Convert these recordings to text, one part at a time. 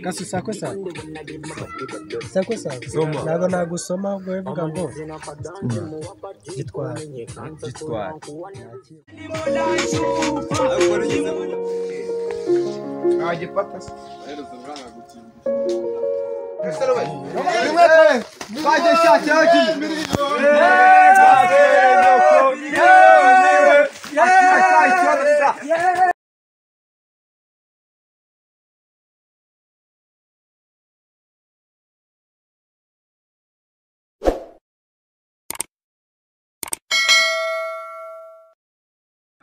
Gasu sakwe sakwe. Sakwe sakwe. Ntabwo nagusoma ubwo bivuga ngo gitwara. Gitwara. Agifata se.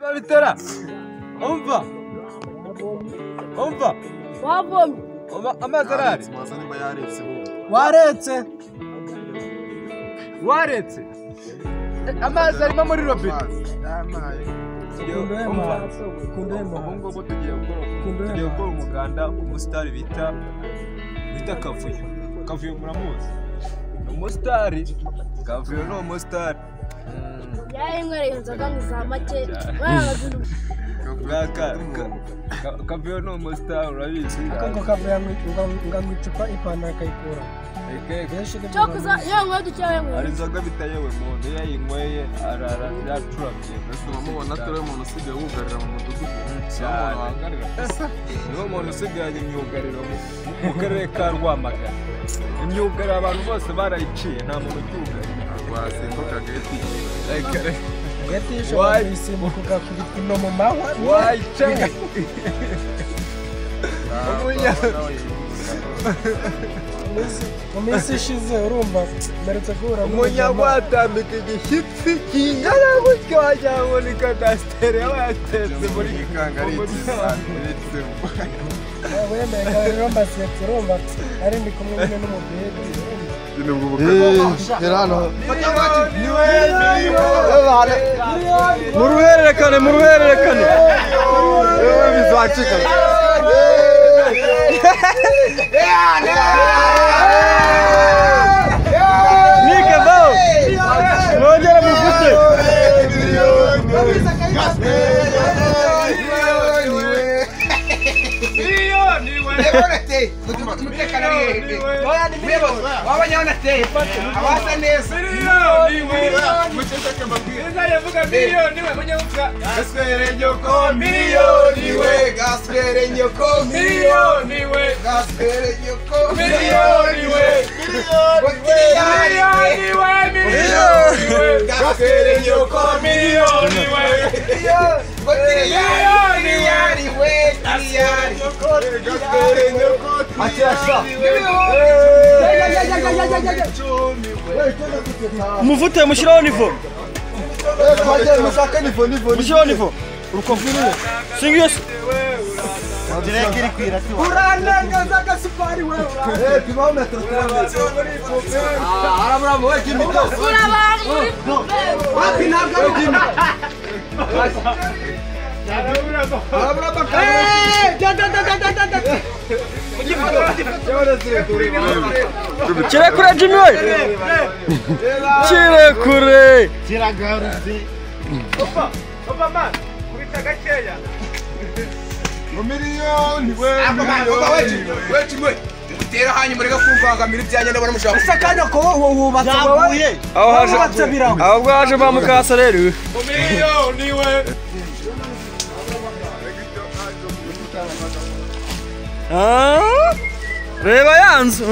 Babitera. Umva. Umva. Wavomye. Amazi arari. Waretse. Waretse. Amazi arimo muri robine. Ubu ngubu tugiye gukora umuganda w'umusitari bita Kavuyo. Kavuyo muramuzi? Ni umusitari. Kavuyo ni umusitari. Yayinywera inzoga ngo za make. Kavuyo ni umusitari urabizi. Ako Kavuyo nganywa icupa ipantaro akayikura. Cyokuza yanyweye dukeya yanyweye. Hari inzoga bita yewe muntu iyo ayinyweye arara yacuramye. Mbese uramubona atari umuntu usigaye wugarira mu mudugudu. Niwo muntu usigaye imyugariro mu karere ka Rwamagana. Imyugariro abantu bose barayiciye nta muntu ucyugarira. Wasimbuka geti. Geti ishobora kuyisimbuka ugakubita ino mu mahwa. Wayica. Mu minsi ishize urumva mperutse guhura umunyarwatambika igishyitsi kingana gutyo wagira ngo ni kadasitere yaba yatetse muri wemeye rero mbasetse urumva ari ndi kumwe nyine n'umubebe. Muruhererekane muruhererekane bizacika. Nike bao mwongere mufute. Muvute mushyiraho nivo. Mushyiraho nivo. Urukovu. Singiye. Uranangaza agasupari wewe. Kirekure Jimmy we. Kirekure. Kiragarutse. Opa, opa man, kubita gakeya. Miliyoni we. Wewe Mutera hanyuma reka kumvangamira ibyanjye ndabona mushaka. Ese kanya ko wowe wubatse wowe. Aho haje. Ahubwo haje ba mukasa rero. Miliyoni we. Ah? Reba yanzu.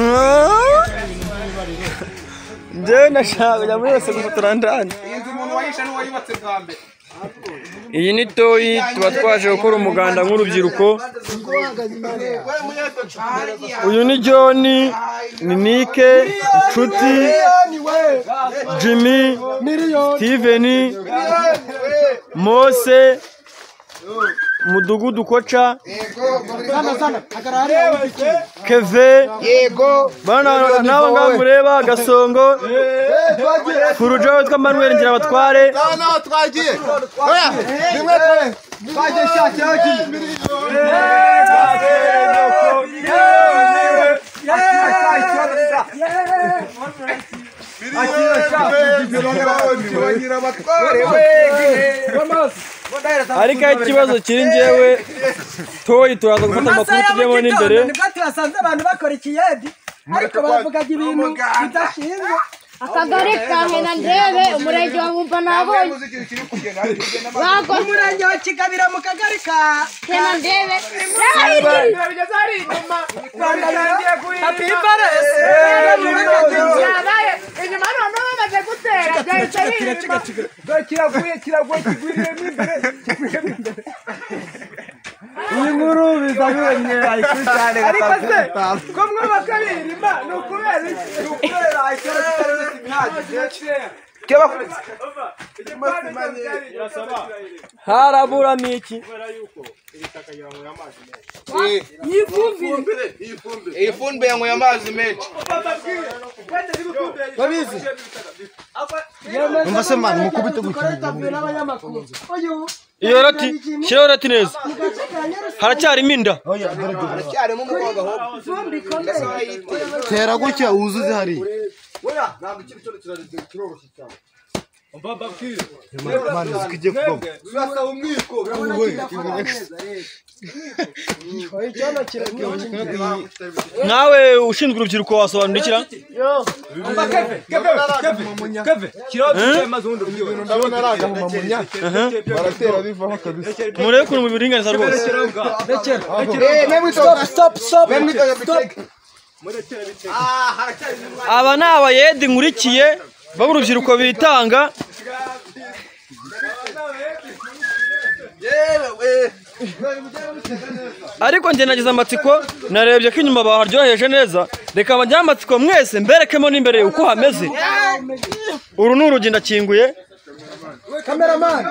Njyewe ndashaka kujya muri yose gufotora ndani. Iyi nzu umuntu wayisha n'uwayubatse bwa mbere. Iyi ni toyi tuba twaje gukora umuganda nk'urubyiruko. Uyu ni John, ni Nike, Nshuti, Jimmy, Steven, Mose, Mudugudu Kocha, Keve, bana nabo ngaho mureba Gasongo, Furuja witwa Manuel Ngirabatware. Ariko ikibazo kiri ngewe toyi turaza gufata amakuru tujyemo n'imbere. Nibwo tuhasanze abantu bakora ikiyedi ariko bavugaga ibintu bidashinzwe. Akagari ka Henandebe, umurenge wa Nkumba nabonye. Umurenge wa Kigabira mu kagari ka Henandebe. Inyuma noneho bamaze gutera byahita birima. Kiraguye kiraguye kigwiriyemo imbere kigwiriyemo imbere. Iyi nkuru bizabiremye ayikurikirane. Ariko se ko mwubaka birima ni ukubera iki? Ni ukubera ikibazo kitari Haraburamo iki? Iyi fumbire yanyweye amazi menshi. Babizi. Umva se man mukubite gukina n'abanyamakuru. Iyo rati shyiraho rati neza. Haracyarimo inda. Haracyarimo umukobwa ahubwo. Tera gutya wuzuze hariya. Ntabwo ikintu cyose kiroroshye cyane. Nawe ushinzwe urubyiruko wasobanura iki? Murebe ukuntu mubiringaniza rwose. Stop stop stop. Aba ni abayedi nkurikiye b'urubyiruko bitanga. Ariko njye nagize amatsiko, narebye ko inyuma baharyoheje neza. Reka bajye amatsiko mwese mberekemo n'imbere uko hameze. Uru ni urugi ndakinguye. Cameraman,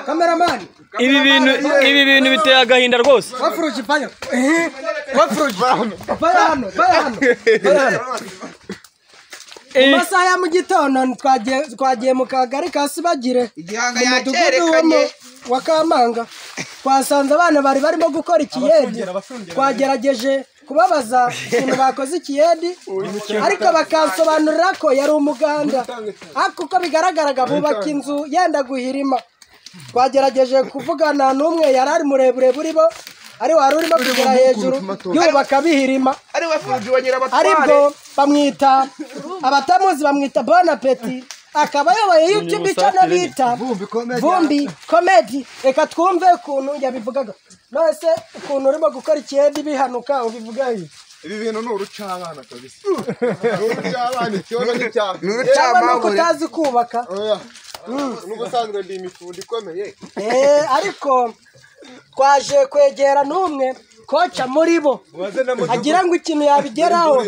cameraman. Ibi bintu biteye agahinda rwose. Wafuruji vayo. Wafuruji. Vayo hano, vayo hano. Vayo hano. Mu masaha ya mu gitondo twagiye mu kagari ka Sibagire Igihanga mu mudugudu yakerekanye. wa Kamanga. Twasanze abana bari barimo gukora ikiyedi. Twagerageje kubabaza ukuntu bakoze ikiyedi ariko bakansobanurira ko yari umuganda. Ariko uko bigaragaraga bubaka inzu yenda guhirima. Twagerageje kuvugana n'umwe yari ari murebure buri bo ari wari urimo kugera hejuru yubaka bihirima. Ari we Furuji wa Nyirabatware. Aribwo bamwita abatamuzi bamwita Bon Appetit, akaba ayoboye YouTube channel bita Vumbi Comedy. Reka twumve ukuntu yabivugaga. None se ukuntu urimo gukora ikiyedi bihanuka ubivuga iki? Ibi bintu ni urucabana kabisa. Ni urucabana, ikibazo ni cyawe. Ni Cyangwa nuko urucabana. utazi kubaka. N'ubusanzwe ndi imifundi ikomeye. Ariko twaje kwegera n'umwe koca muri bo agira ngo ikintu yabigeraho.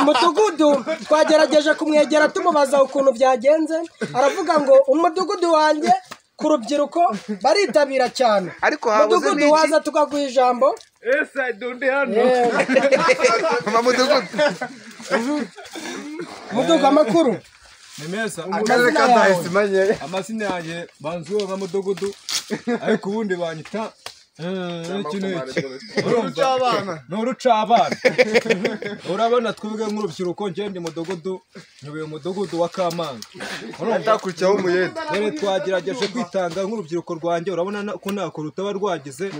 Mudugudu twagerageje kumwegera tumubaza ukuntu byagenze, aravuga ngo umudugudu wanjye ku rubyiruko baritabira cyane. Ariko habuze Mudugudu n'iki? waza tukaguha ijambo. Mama mudugudu. Mudugudu amakuru. Ni meza. Akarere ka Dahisimanye. Amazina yanjye banzuwe nka mudugudu ariko ubundi banyita iki n'iki. Ni urucabana. Urabona twebwe nk'urubyiruko njye ndi mudugudu nyoboye umudugudu wa Kamanga. Atakurikiyeho umuyede. Rero twagerageje kwitanga nk'urubyiruko rwanjye, urabona ko ntako rutaba rwagize.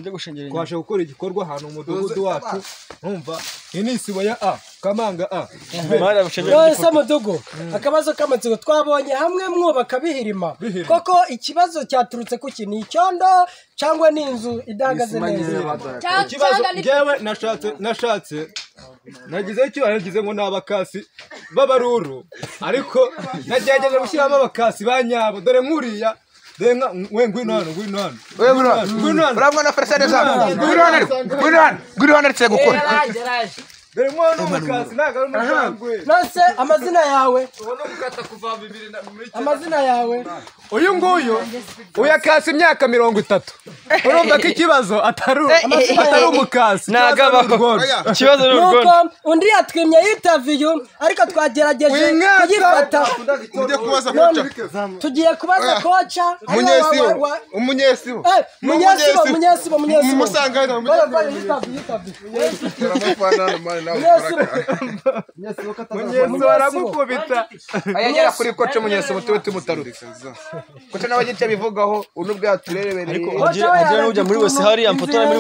Twaje gukora igikorwa ahantu mu mudugudu wacu. Urumva iyi ni isibo ya A Kamanga A. None se mudugu akabazo k'amatsiko twabonye hamwe mwubaka bihirima. Koko ikibazo cyaturutse kuki? Ni icyondo cyangwa ni inzu idahagaze neza? Ikibazo njyewe nashatse nagize icyo nagize ngo ni abakasi b'abaruru, ariko nagerageje gushyiramo abakasi ba nyabo. Dore nkuriya, dore nka we ngwino hano, ngwino hano, ngwino hano, Urabona Felicien neza. Ngwino hano, ngwino hano, ngwino hano aretse gukora. Dore nk'uwo ni umukasi ntabwo ari umujangwe. None se amazina yawe? Amazina yawe? Uyu nguyu uyakasi imyaka 30. Urumva ko ikibazo atari umukasi. Nagabaho. Ikibazo ni urwondo. Nuko undi yatwimye interview ariko twagerageje kuyifata. Mujye kubaza koca. Tugiye kubaza koca. Umunyesibo. Umunyesibo. Munyesibo, Munyesibo, Munyesibo. Mumusanga hano. Bora, bora, interview, interview. Munyesibo aragukubita. Ayagera kuri koce Munyesibo tube tumutarutse. Koce nawe agiye bivugaho unubwe yaturerebereye. Hagira ujya muri wese hariya mfotora muri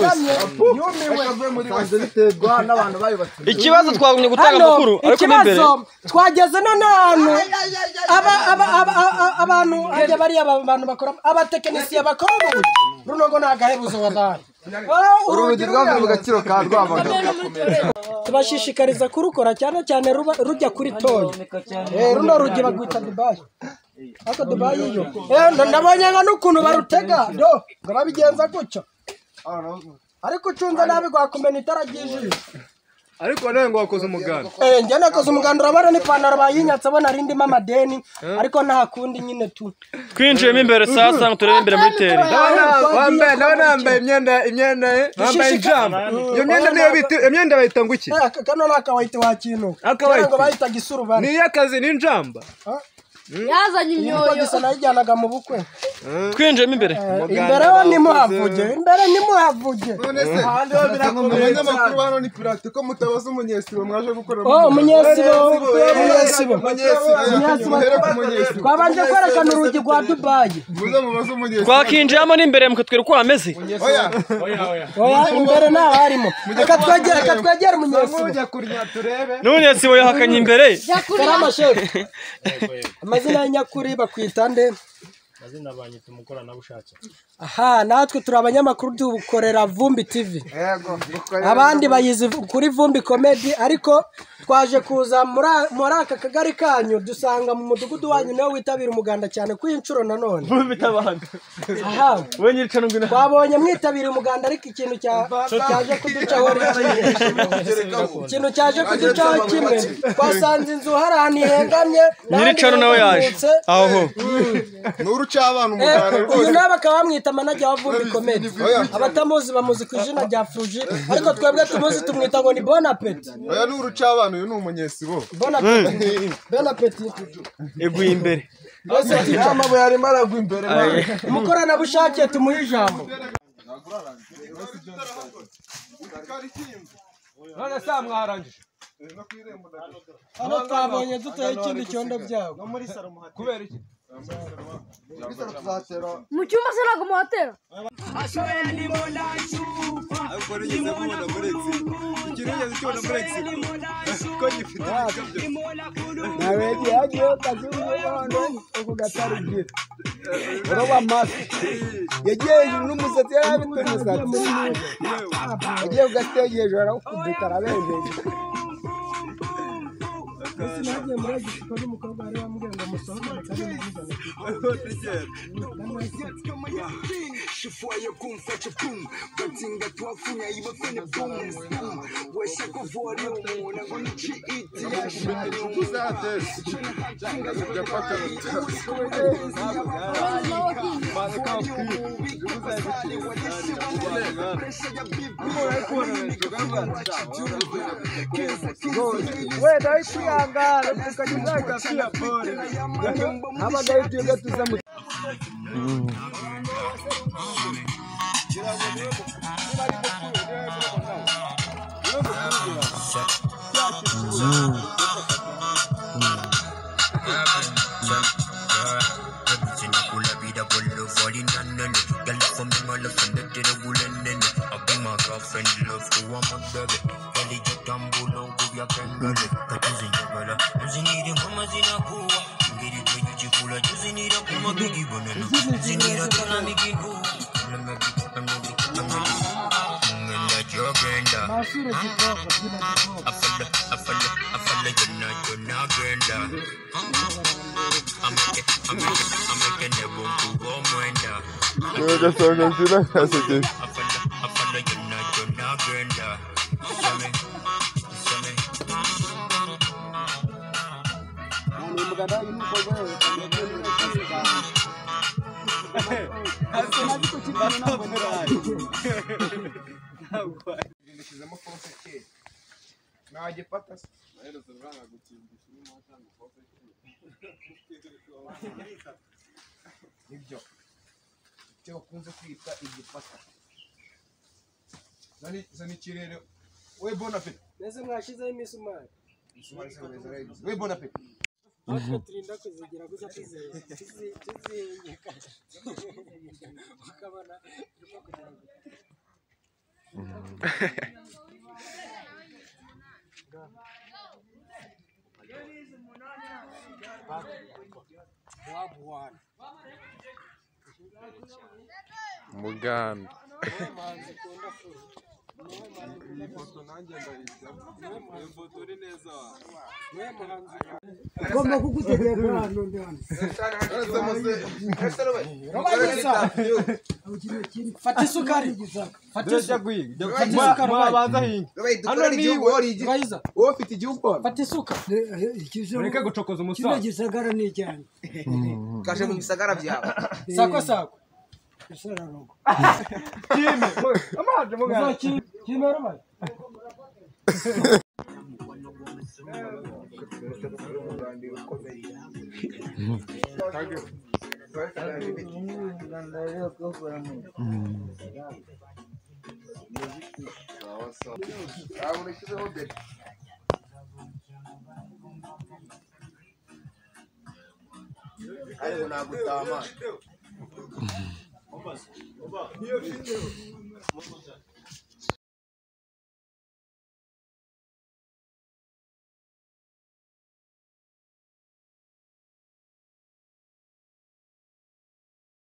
wese. Biterwa n'abantu bayubatse. Ikibazo twagumye gutanga amakuru ariko n'imbere. Twageze none ahantu abantu ajya bariya abantu bakora abatekinisiye bakora urugi runo ngo nagahebuzo wabaye. Urugi rwavuye mu gaciro ka Rwamagana. Tubashishikariza kurukora cyane cyane rujya kuri toyi. Runo rugi bagwita Dubai. Ariko Dubai yo. Ndabonye nka n'ukuntu barutega do ngo babigenza gutyo. Ariko ucunze nabi gwakumena itara ryijisho. Ariko nawe ngo wakoze umuganda. Njye nakoze umuganda urabona n'ipantaro bayinyatse abona ari ndimo amadeni ariko nta kundi nyine tu. Twinjiyemo imbere sasa ngo turebe imbere muri teri. Ndabona yambaye imyenda yambaye ijambo. Iyo myenda niyo bita imyenda bayita ngo iki? Kano ni akawaiti wa kintu. Akawaiti. Ngo bayitaga isurubane. Ni iy'akazi ni injamba. Yazanye imyoyo. Gisa nayijyanaga mu bukwe. Twinjiyemo imbere. Imbere ho nimuhavuge. Imbere nimuhavuge. None se abanyamakuru hano ni pirate ko mutabaza Umunyesibo mwaje gukorera. Oh, Umunyesibo. Umunyesibo. Twabanje kwerekana urugi rwa Dubai. Muze mubaze Umunyesibo. Twakinjiramo n'imbere mukatwereka uko hameze. Oya. Oya, imbere nta harimo. Reka twegere Umunyesibo. Mujya kurya turebe. N'Umunyesibo yahakanye imbere. Karama chef. Amazina nyakuri bakwita nde? Amazina banyita umukoranabushake. Aha, natwe turi abanyamakuru dukorera Vumbi TV. Yego. Abandi bayizi kuri Vumbi Comedy ariko twaje kuza muri aka kagari kanyu dusanga mu mudugudu wanyu niwe witabira umuganda cyane ku inshuro nanone. Vumbi tabanga. Aha. We nyiricano ngwino. Twabonye mwitabira umuganda ariko ikintu cyaje kuducaho ikintu cyaje kuducaho kimwe twasanze inzu hari ahantu ihengamye. Nyiricano nawe yaje. Aho. Nuru cy'abana umuganda rwose. Uyu nawe bakaba bamwita manager wa Vumbi Comedy. Abatamuzi bamuzi ku izina rya Fuji ariko twebwe tumuzi tumwita ngo ni Bon Appetit. Oya nuru cy'abana uyu ni Umunyesibo. Bon Appetit. Bon Appetit. Eguye imbere. Amabuye arimo aragwa imbere. Umukoranabushake tumuhe ijambo. None se mwarangije? Hano twabonye duteye ikindi cyondo byabo. Kubera iki? Mu cyumba se ntabwo muhatera. Yagiye hejuru n'umusatsi yari afite umusatsi. Yagiye ku gatege hejuru arawukubita arabenjeje. Nagiye muri Mexico n'umukobwa wari wambwiye ngo musohokane kandi muzane. Nibyo icyo bakunze kwita igipata. Zana ikirere We bon appétit. Mbese mwashyizeho imisumari. We bon appétit. Natwe turinda kuzigira gutya tuzihengeka ukabona irimo kugira ngo Muganda. Ugomba kugutegeka hano ndi hano. Fata isukari. Fata isukari. Mwabanza hinga. Hano ni Rubayiza. Wowe ufite igihugu hano. Fata isuka. Mureke gucokoza Kino umusaza. gisagara ni icyanjye. Kaje mu bisagara byawe. Sako sako. Isararogo. Kime. Amaje muganga. Kime rubayi. Ariko nagutama.